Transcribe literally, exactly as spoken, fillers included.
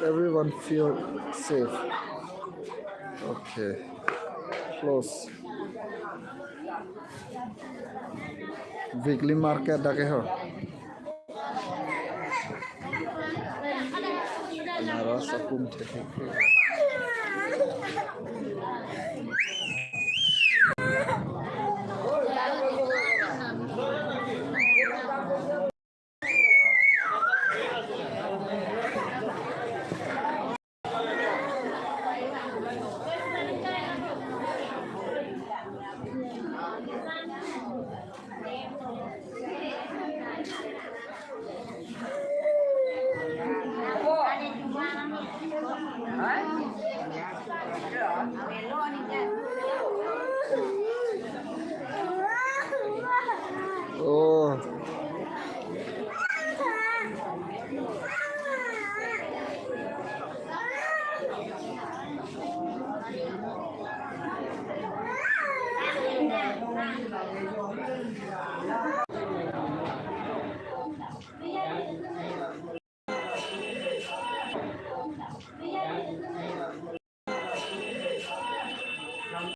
Everyone feel safe. Okay. Close. Weekly market dak ke ho. Anaros akum thekthe. Oh.